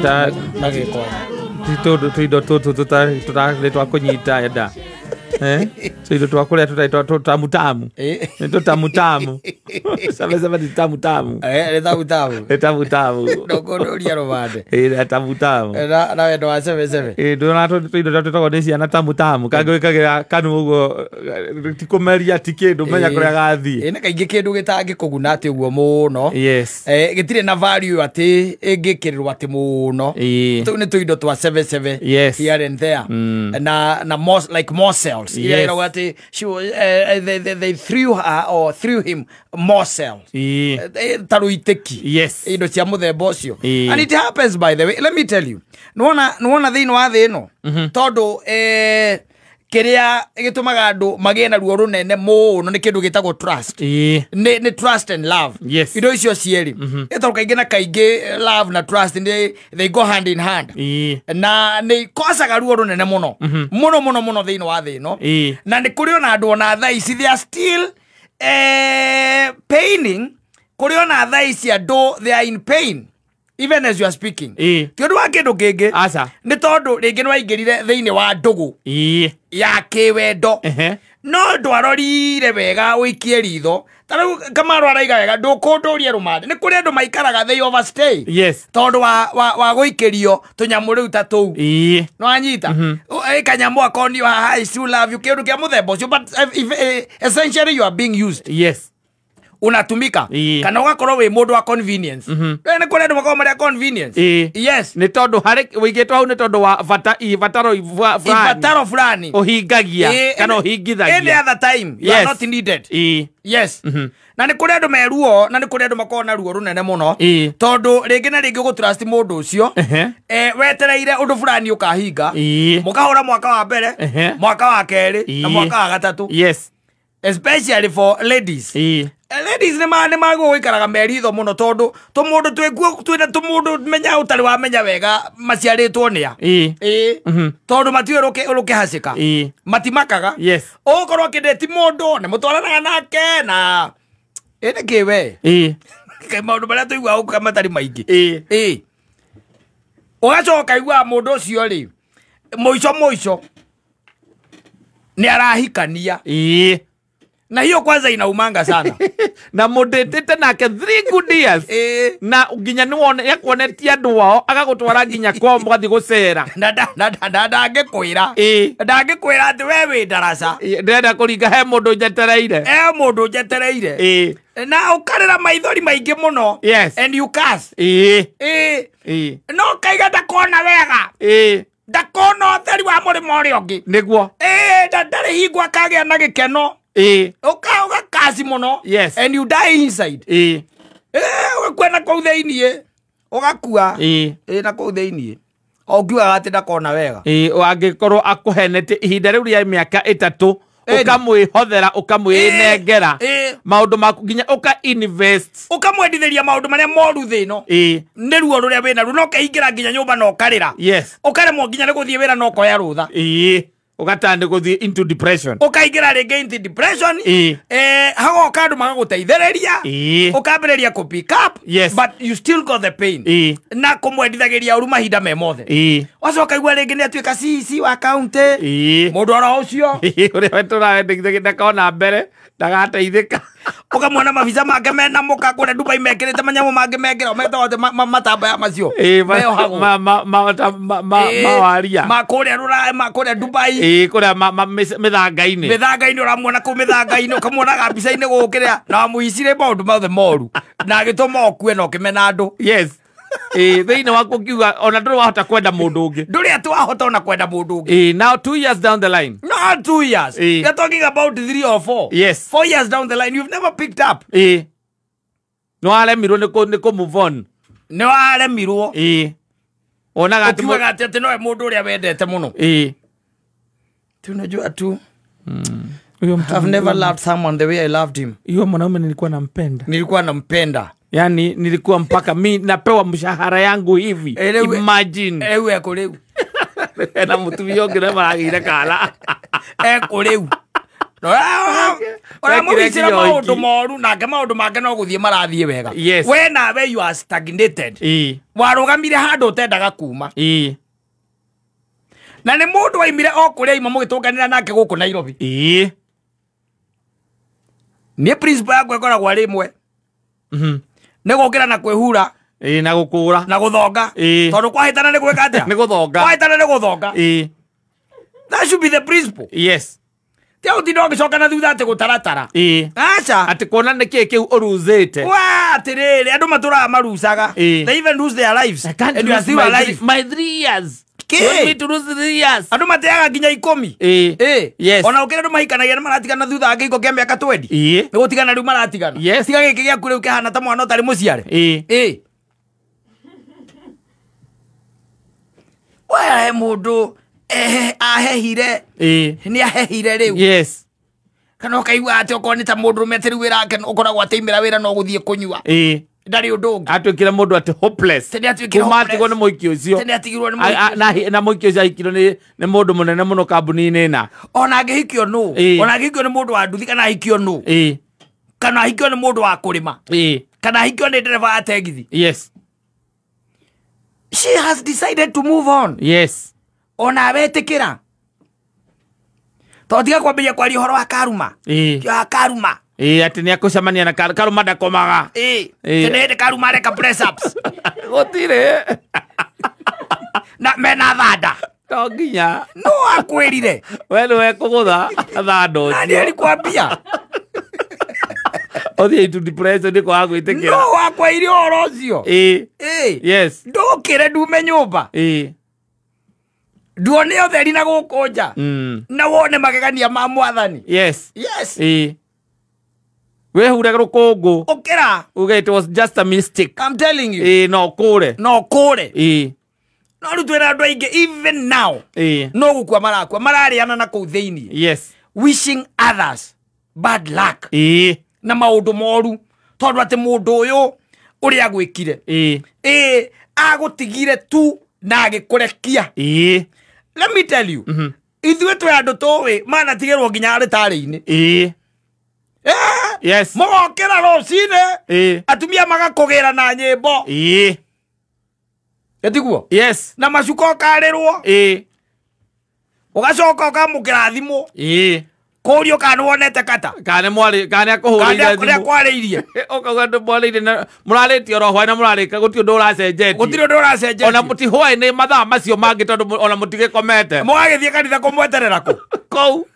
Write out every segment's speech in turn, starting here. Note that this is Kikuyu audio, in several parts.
Ta Na gĩko. Ti tũindo tũtũ tũtarĩ twa kũnyita nda. Tũindo twa kũrĩa tũtarĩ twa tamu tamu. Nĩ tũtamu tamu. Sebe sebe ni tamu tamu. Nĩ tamu tamu. Nĩ tamu tamu. Ndũkũnũria rũbande. Nĩ tamu tamu. Na wendo wa sebe sebe. Ndũrona tũindo tũrĩa twĩtagwo nĩ ciana tamu tamu. Kangĩ wĩkagĩra kanua ũguo, ti kũmeria ti kĩndũ, menya kũrĩa gathiĩ. Na kaingĩ kĩndũ gĩtangĩkũguna atĩ ũguo mũno. Yes. Gĩtirĩ na value atĩ ĩngĩkĩrĩrwo atĩ mũno. Tũu nĩ tũindo twa sebe sebe. Yes. Here and there. Na like morsels. Yes. You know what? She was, they threw her or threw him morsels. Taruiteki. Yes. Indo cia muthemba ũcio. And it happens, by the way. Let me tell you. Nuona thĩinĩ wa thĩ ĩno. Tondũ kĩrĩa gĩtũmaga andũ magĩe na ruo rũnene mũno nĩ kĩndũ gĩtagwo trust. Nĩ trust and love. Yes. Indo icio cierĩ. Tondũ kaingĩ na kaingĩ love na trust they go hand in hand. Na nĩ ikocaga ruo rũnene mũno. Mũno mũno mũno thĩinĩ wa thĩ ĩno. Na nĩ kũrĩ ona andũ ona thaa ici they are still paining. Kũrĩ ona thaa ici andũ they are in pain. Even as you are speaking. Ti ũndũ wa kĩndũ kĩngĩ. Aca. Nĩ tondũ rĩngĩ nĩ waingĩrire thĩinĩ wa ndũgũ. Ya kĩwendo. No ndwarorire wega ũikie ritho. Ta rĩu Kamaru araiga wega ndũkũndũrie rũmande. Nĩ kũrĩ andũ maikaraga they overstay. Yes. Tondũ wa gũikĩrio tũnyamũ rĩu ta tũu. Nĩ wanyita? Kanyamũ akonio haha, I still love you, kĩndũ kĩa mũthemba ũcio, but if essentially you are being used. Yes. Unatumika. Kana ũgakorwo wĩ mũndũ wa convenience. Nĩ kũrĩ andũ makoragwo marĩ a convenience. Yes. Nĩ tondũ harĩ wĩigĩtwo hau nĩ tondũ wa bata, ibataro fulani. Ibataro fulani. Ũhingagia kana ũhingithagia. Any other time you are not needed. Yes. Na nĩ kũrĩ andũ me ruo, na nĩ kũrĩ andũ makoragwo na ruo rũnene mũno. Tondũ rĩngĩ na rĩngĩ ũgũtrust mũndũ ũcio. Wetereire ũndũ fulani ũkahinga. Mũkahũra mwaka wa mbere, mwaka wa kerĩ, na mwaka wa gatatũ. Yes. Especially for ladies. Ladies nĩ magũikaraga meritho mũno tondũ tũmũndũ twĩkuo twĩna tũmũndũ menya ũtarĩ wamenya wega maciarĩtwo nĩa. Tondũ matiũĩ rũkĩhacĩka. Matimakaga. Yes. Ũgũkorwo ũkĩndĩti mũndũ nĩ mũtwaranaga nake na ĩ nĩkĩ we? Kaĩ maũndũ marĩa tũiguaga gũkũ matarĩ maingĩ. Ũgacoka ũkaiguaga mũndũ ũcio rĩ, mũico mũico nĩ arahikania. Na hiyo kwanza inaumanga sana. Na mudetete nake 3 good years. Na nginya ni wone yakuonetie andu wao agagutwara nginya kwao mugathi gucera. Na ndangĩkwĩra. Ndangĩkwĩra atĩ we wĩ ndaraca. Ndĩrenda kũringa he mũndũ njetereire. He mũndũ njetereire. Na ũkarĩra maithori maingĩ mũno. Yes. And you curse. No kaiga ndakona wega. Ndakona ũtheri wa mũrĩmo ũrĩa ũngĩ. Nĩguo. Ndarĩ hingo akagĩa na gĩkeno. Ũgakasi mũno. Yes. And you die inside. Ũgakua na kũu thĩiniĩ. Ũgakua. Na kũu thĩiniĩ. O ũngiugaga atĩ ndakona wega. Angĩkorwo akũhenete ihinda rĩu rĩa mĩaka 3 ũkamwĩhothera, ũkamwĩnengera maũndũ maku nginya ũka invest. Ũkamwendithĩria maũndũ marĩa moru thĩ ĩno. Nĩ ruo rũrĩa wĩna ruo, no ũkaingĩra nginya nyũmba na ũkarĩra. Yes. Ũkaremwo nginya nĩ gũthiĩ wĩra na ũkoya rũtha. Ũgatande gũthiĩ into depression. Ũkaingĩra rĩngĩ into depression. Hagoka andũ magagũteithĩrĩria. Ũkambĩrĩria kũ pick up. Yes. But you still got the pain. Na kũmwendithagĩria ũru mahinda me mothe. Wacoka igua rĩngĩ nĩ atuĩka CEC wa county. Mũndũ oro ũcio. Ũrĩa tũrawendithagĩria ndakona mbere, ndagateithĩka. Ũkamwona mabica make mena mũka kũrĩa Dubai mekĩrĩte manyamũ mangĩ mekĩra metagwo atĩ matambaya macio. Meohagwo. Mawaria. Ma kũrĩa rũraya, ma kũrĩa Dubai. Kũrĩa mĩthanga-inĩ. Mĩthanga-inĩ ũramuona kũu mĩthanga-inĩ, ũkamuonaga mbica-inĩ gũkĩrĩa, na wamũicire maũndũ mothe moru. Na agĩtũma ũkue na ũkĩmena andũ. Yes. Thĩinĩ waku ũkiuga ona ndũrĩ wahota kwenda mũndũ ũngĩ. Ndũrĩ atĩ wahota ona kwenda mũndũ ũngĩ. Now 2 years down the line. Not 2 years. We are talking about 3 or 4. Yes. 4 years down the line, you've never picked up. Nĩ waremirwo nĩ kũ move on. Nĩ waremirwo. Wonaga atĩ Ũkiugaga atĩ nowe mũndũ ũrĩa wendete mũno. Tunajua tu. I've never loved someone the way I loved him. Huyo mwanaume nilikuwa nampenda. Nilikuwa nampenda. Yani nilikuwa mpaka mi napewa mshahara yangu hivi. Imagine. Ewe eko rĩu. Na mũtumia ũngĩ na maragĩire kala. Eko rĩu. Ũramũwicĩra maũndũ moru nake maũndũ make no gũthiĩ marathiĩ wega. Yes. We nawe you are stagnated. Warũgamire handũ ũtendaga kuma. Na nĩ mũndũ waimire o kũrĩa aima mũgĩtũnganĩra nake gũkũ Nairobi. Niĩ principle yakwa ĩkoragwo arĩ ĩmwe. Nĩ gũkĩra na kwĩhura. Na gũkũra. Na gũthonga. Tondũ kwahĩtana nĩ gwĩka atĩa? Nĩ gũthonga. Kwahĩtana nĩ gũthonga. That should be the principle. Yes. Ti ũtinda ũgĩcoka na thutha atĩ gũtaratara. Aca. Atĩ kuona nĩkĩĩ kĩu ũruzĩte. Wa atĩrĩrĩ andũ matũraga marucaga. They even lose their lives. I can't And you are lose still alive. my 3 years. Kĩ? Want me to lose 3 years? Andũ mateaga nginya 10. Yes. Ona ũkĩra andũ mahikanagia nĩ maratigana thutha wa kĩhiko kĩa mĩaka 20. Nĩ gũtigana rĩu maratigana. Yes. Tiga gĩkĩ gĩaku rĩu kĩhana ta mwana ũtarĩ mũciare. We mũndũ ahehire. Nĩ ahehire rĩu. Yes. Kana ũkaigua atĩ okorwo nĩ ta mũndũrũme atĩ rĩu wĩra wake ũkoragwo atĩimĩra wĩra no gũthiĩ kũnyua. Ndarĩ ũndũ ũngĩ. Atuĩkire mũndũ atĩ hopeless. Atĩ nĩatuĩkire Kuma hopeless. atigwo nĩ mũhiki ũcio. Atĩ nĩatigirwo nĩ mũhiki ũcio. Na mũhiki ũcio ahikirwo nĩ mũndũ mũnene mũno kambuni-inĩ ĩna. Ona angĩhikio nũ. Ona angĩhikio nĩ mũndũ wa nduthi kana ahikio nũ. Kana ahikio nĩ mũndũ wa kũrĩma. Kana ahikio nĩ ndereba wa tegithi. Yes. She has decided to move on. Yes. Ona wetĩkĩra. Tondũ tiga kwambĩrĩria kwaria ũhoro wa karuma. Wa karuma. Atĩ nĩ akũcemania na karuma ndakomaga. Tene hĩndĩ karuma areka press ups. Gũtirĩ. Na mena thanda. To nginya. No akwĩrire. We nĩwe kũgũtha thanda ũcio. Nani alikwambia? Ũthiĩ into depression nĩ kwaga gwĩtĩkĩra. No akwĩrire ũhoro ũcio. Yes. Ndũkĩre ndume nyũmba. Nduone ũtheri na gũkũ nja. Na wone magegania ma mwathani. Yes. Yes. Wehure rũkũngũ. Ũkĩra. Uge it was just a mistake. I'm telling you. No ũkũre. No ũkũre. No rĩu twĩna andũ aingĩ even now. No gũkua marakua mararĩana na kũu thĩinĩ. Yes. Wishing others bad luck. Na maũndũ moru tondũ atĩ mũndũ ũyũ ũrĩa agwĩkire. Agũtigire tu na agĩkũrekia. Let me tell you. Ithuĩ twĩ andũ tũĩ manatigĩrwo nginya rĩtarĩ-inĩ. Yes. Mũgokĩra rũcinĩ. Atumia magakũgĩra na nyĩmbo. Ĩtiguo? Yes. Na macuka ũkarĩrwo. Ũgacoka ũkamũkĩra thimũ. Kũũrio kana nĩwonete kata. Kana nĩ kana akũhũrĩire thimũ. Kana akwarĩirie. Ũkauga ndũmwarĩirie na mũrarĩtie oro hwaĩ na mũrarĩka gũtirĩ ũndũ ũracenjetie. Gũtirĩ ũndũ ũracenjetie. Ona mũtihwaĩ-inĩ mathaa macio mangĩ tondũ ona mũtigĩkomete. Mũgagĩthiĩ kanitha kũmweterera kũ? Kũu.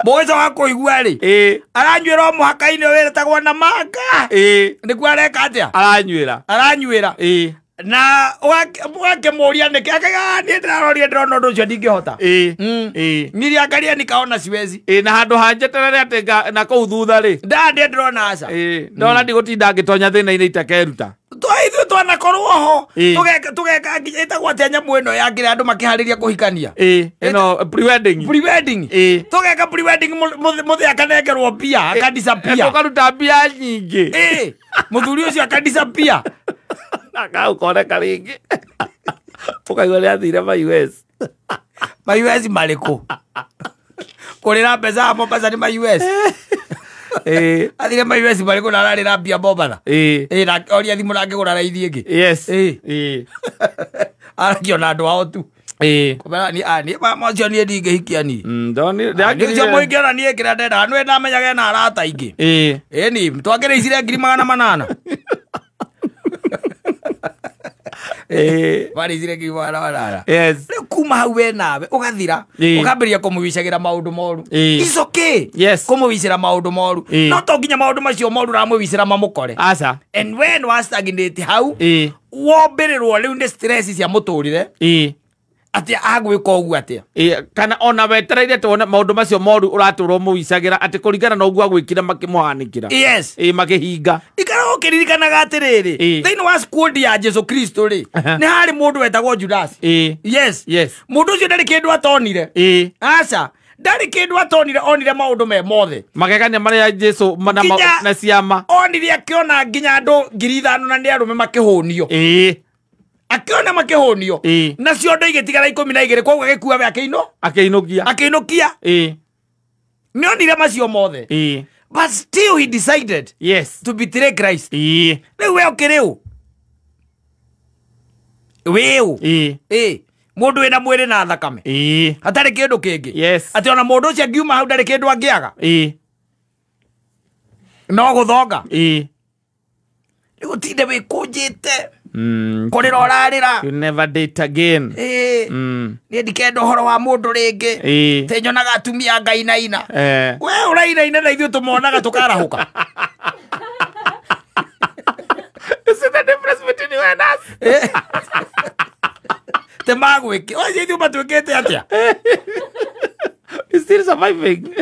Mũgĩcoka kũigua rĩ. Aranyuĩra o mũhaka-inĩ wĩtagwo Namanga. Nĩkuo areka atĩa? Aranyuĩra. Aranyuĩra. Na ũgakĩmũria nĩkĩ akauga niĩ ndĩrarorire ndĩrona ũndũ ũcio ndingĩhota. Niliangalia nikaona siwezi. Na handũ ha njeterere atĩ na kũu thutha rĩ. Ndandiĩ ndĩrona aca. Ndona ndigũtinda ngĩtonya thĩna-inĩ itakeruta. Ithuĩ twanakorwo ho tũgeka nginya ĩtagwo atĩa nyamũ ĩno ya kĩrĩa andũ makĩharĩria kũhikania. Ĩno pre-wedding. Pre-wedding. Tũgeka pre-wedding mũthĩ akanengerwo mbia akadisappear. Tũkaruta mbia nyingĩ. Mũthuri ũcio akadisappear. Akau koneka rĩngĩ. Ũkaigua nĩ athire ma US. Ma US marĩkũ? Kũrĩra mbeca ya Mombasa nĩ ma US. Athire ma US marĩkũ na ararĩra mbia Mombasa. Na oria thimũ na angĩgũra raithi ĩngĩ. Yes. Arakĩona andũ ao tu. Kũmera niĩ mama ũcio niĩ ndingĩhikia niĩ. Ndonire ũcio mũingĩ niĩ kĩrĩa ndendaga nĩwe ndamenyaga ena arata aingĩ. Ĩni twakĩrĩicire 800,000. Marĩicire 800,000. Yes. Rĩu kuma hau we nawe ũgathira ũkambĩrĩria kũmũwicagĩra maũndũ moru. It's okay. Yes. Kũmũwicĩra maũndũ moru. No to nginya maũndũ macio moru ũramũwicĩra mamũkore. Aca. And when wa stagnate hau wombĩrĩrwo rĩu nĩ stress cia mũtũrĩre. Atĩ agwĩka ũguo atĩa? Kana ona wetereire tuone maũndũ macio moru ũratũrwo mũwicagĩra atĩ kũringana na ũguo agwĩkire makĩmũhanĩkĩra. Yes. Makĩhinga. Ikara ũkĩririkanaga atĩrĩrĩ thĩinĩ wa squad ya Jesu Kristo rĩ nĩ harĩ mũndũ wetagwo Judas. Yes. Yes. Mũndũ ũcio ndarĩ kĩndũ atonire. Aca. Ndarĩ kĩndũ atonire, onire maũndũ me mothe. Magegania marĩa Jesu na ciama. Onire akĩona nginya andũ 5,000 na nĩ arũme makĩhũnio. Akiona makĩhũnio. Na ciondo igĩtigara 12 koguo agĩkua we akĩinũkia. Akĩinũkia. Nĩonire macio mothe. But still he decided to betray Christ. Rĩu we ũkĩrĩ ũ? Wĩ ũ? Mũndũ wĩna mwĩrĩ na thakame. Hatarĩ kĩndũ kĩngĩ. Atĩ ona mũndũ ũcio angiuma hau ndarĩ kĩndũ angĩaga. No gũthonga. Rĩu ũtinde wĩkũnjĩte. Kũrĩra ũrarĩra. You never date again. Niĩ ndikenda ũhoro wa mũndũ rĩngĩ. Te nyonaga atumia ngainaina. We ũrainaina na ithuĩ tũmonaga tũkarahũka. You see the difference between you and us? Te magwĩke. Oye ithuĩ matuĩkĩte atĩa? You're still surviving.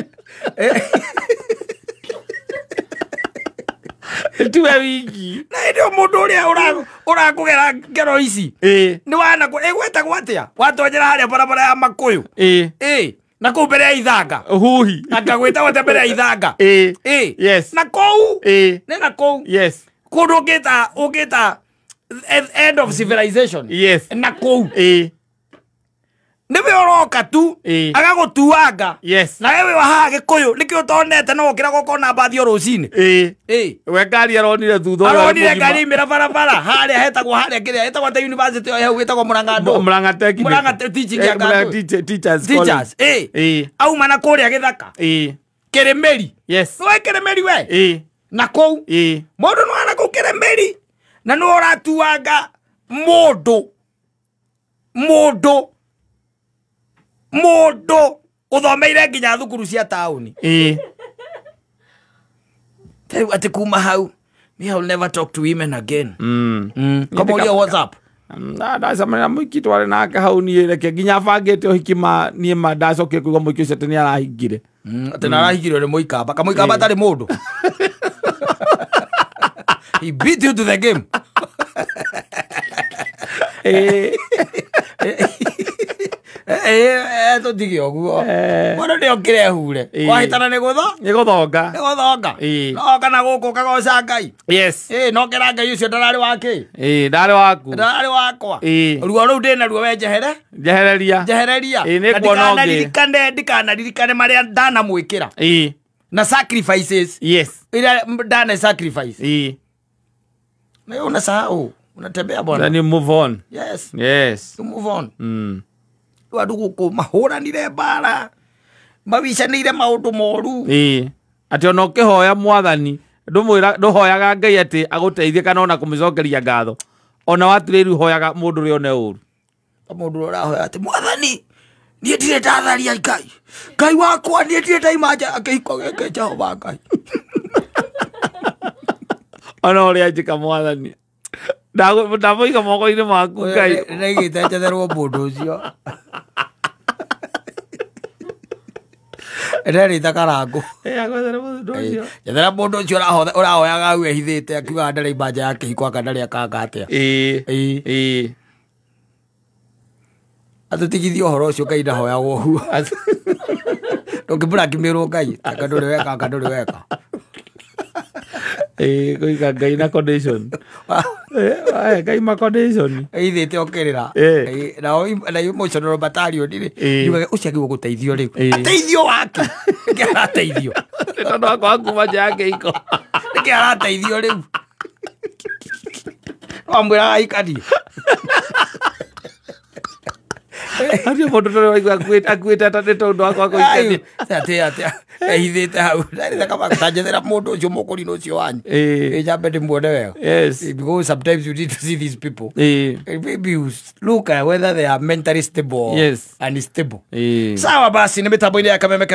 Tuwe wiki. Na ĩndĩ mũndũ ũrĩa ũrakũgera ngero ici. Nĩ wana ĩgwĩtagwo atĩa? Watonyera harĩa barabara ya Makũyũ. Na kũu mbere ya ithanga. Huhi. Anga gwĩtagwo atĩa mbere ya ithanga? Yes. Na kũu. Nĩ na kũu. Yes. Kũndũ ũngĩta end of civilization. Yes. Na kũu. Nĩwe ũroka tu agagũtuanga. Yes. Na wewe wa haha Gĩkũyũ nĩkĩo ũtonete no ũkĩra gũkona mbathi o rũcinĩ. We ngari aronire thutha ũyũ. Aronire ngari imĩra barabara harĩa hetagwo harĩa kĩrĩa hetagwo ta university ĩyo hau ĩtagwo Murang'a ndũ. Murang'a Technical. Murang'a teaching ya ngandũ. Teachers. Teachers. Auma na kũrĩa gĩthaka. Kĩrĩmĩri. Yes. Nĩwe Kĩrĩmĩri we. Na kũu. Mũndũ nĩ wana kũu Kĩrĩmĩri. Na nĩwe ũratuanga mũndũ. Mũndũ. Mũndũ ũthomeire nginya thukuru cia taũni. Rĩu atĩ kuma hau, me I will never talk to women again. Kamũria WhatsApp. Ndacemania na mũhiki twarĩ nake hau niĩ reke nginya bangĩte ũhiki ma niĩ ma ndacokire kũigua mũhiki ũcio atĩ nĩ arahingire. Atĩ nĩ arahingire nĩ mũikamba. Kamũikamba atarĩ mũndũ. He beat you to the game. Tũtige ũguo. Mũndũ nĩ okire hure. Wahĩtana nĩ gũthonga. Nĩ gũthonga. No kana gũkũ ũkagoca Ngai. Yes. No kĩra Ngai ũcio ndararĩ wa kĩ? Ndarĩ waku. Ndararĩ wakwa. Ruo rũu ndĩ naruo we njehere? Njehereria. Njehereria. Nĩ kuona ũngĩ. Ndikanaririkane marĩa ndanamwĩkĩra. Na sacrifices. Yes. Ila ndana sacrifice. Na wewe unasahau. Unatembea bwana. Then you move on. Yes. Yes. You move on. Andũ gũkũ mahũranire mbara mawicanĩire maũndũ moru. Atĩ ona ũkĩhoya mwathani ndũhoyaga Ngai atĩ agũteithie kana ona kũmũcokeria ngatho. Ona waturĩru hoyaga mũndũ ũrĩa one ũru. Mũndũ ũrĩa ũrahoya atĩ mwathani niĩ ndirĩ ndatharia Ngai. Ngai wakwa niĩ ndirĩ ndaima nja kĩhiko gĩkĩ Jehova Ngai. Ona ũrĩa njĩka mwathani. Ndamũiga moko-inĩ maku Ngai. Nĩigĩte njetherwo mũndũ ũcio. Nderĩte Karangũ. Agwethere mũndũ ũcio. Njethera mũndũ ũcio ũrahoyaga hau ehithĩte akiugaga ndaraima nja ya kĩhiko anga ndarĩ akanga atĩa. Atũtigithie ũhoro ũcio Ngai ndahoyagwo ũguo. Ndũngĩbũrakimĩrwo Ngai anga ndũrĩ weka anga ndũrĩ weka. Kũiga Ngai na condition. Ngai ma condition. Ithĩte ũkĩrĩra. Na emotional battalion rĩ. Yugaga ũcio agĩrĩirwo gũteithio rĩu. Ateithio wake. Nĩkĩ arateithio? Tondũ wakwa kuma nja ya kĩhiko. Nĩkĩ arateithio rĩu? Wamwĩraga aikanie. Acio mũndũ tondũ waigua akuĩte atatĩ tondũ wakwa kũikania. Atĩ ehithĩte hau. Ndarĩte kaba tanjethera mũndũ ũcio mũkũrinũ ũcio wanyu. Nyambe ndĩmuone wega. Yes. Because sometimes you need to see these people. Maybe you look at whether they are mentally stable or Yes. unstable. Sawa basi nĩ mĩtambo-inĩ ya Kameme.